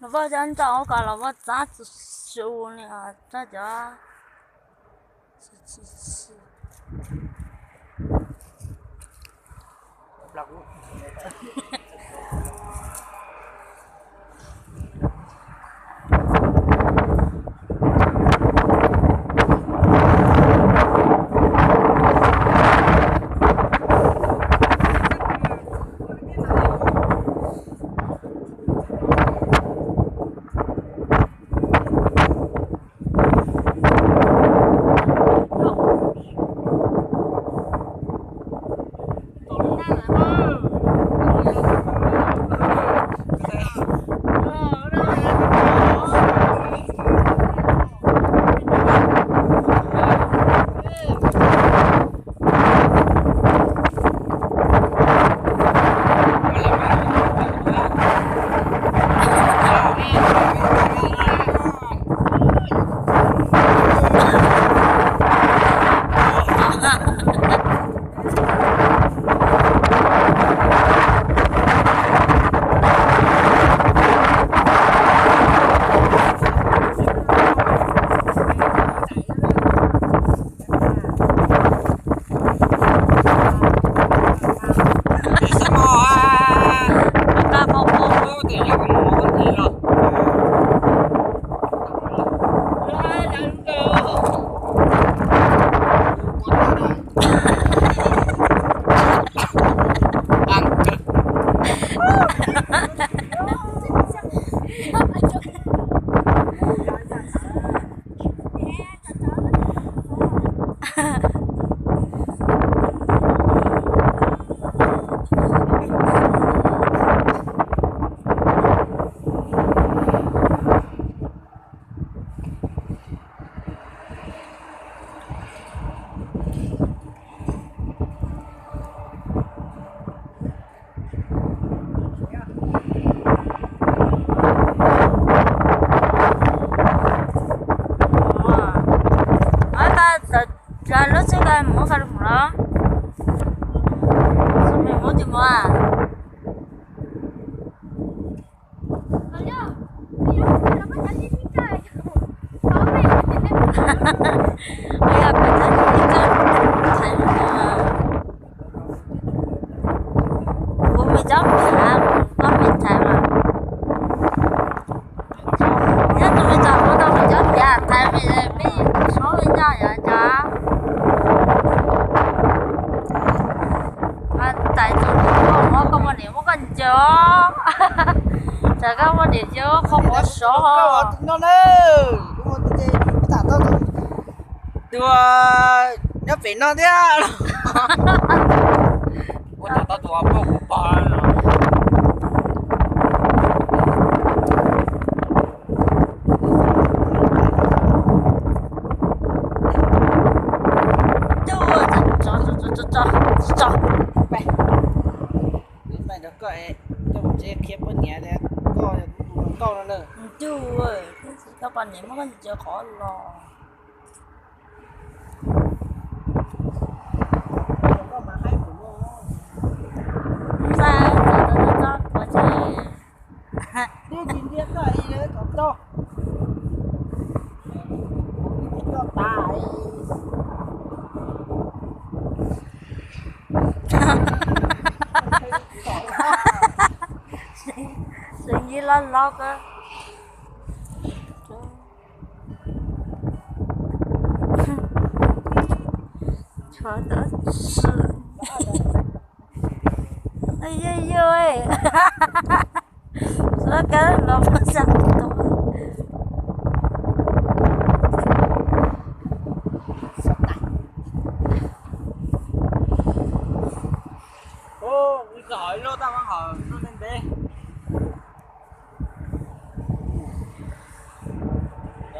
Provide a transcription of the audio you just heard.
Los voj cov ntsaum kom los voj txab tsu su li tsob cov. Lub tsheb ko mus ko mus los? Mus mus tim mus. Kuv me cov piam, koj me ntxhais mas. Nyob tus me ntxhais kuv tau me cov piam thaiv me, peb yeej tsis tshua me nyuam yom cov. Tais tus muab koj muaj niam muab koj ncaws os. Tsam koj muaj niam ces qhov qhov sov. Tus nyob pem no thiab los. Ua tau tus poj kuv pog. Tso, tso, tso, tso, tso. Peb nrog koj, koj mus tsev qhia poj niam tias koj yog kuv tus hluas nkauj no na. Ntuj, koj poj niam muab koj ncaws qhov los. Ntxhais, txhob txhob txhob ua tsis. Twb tsis ntiab koj ib lawv kom txog. Koj tas. Seev yib lob lob kab. Tshuav tau tsis. Yog yog, suav kab los pab xya tus. Ib lub taj mab hawm lub ntev ntev.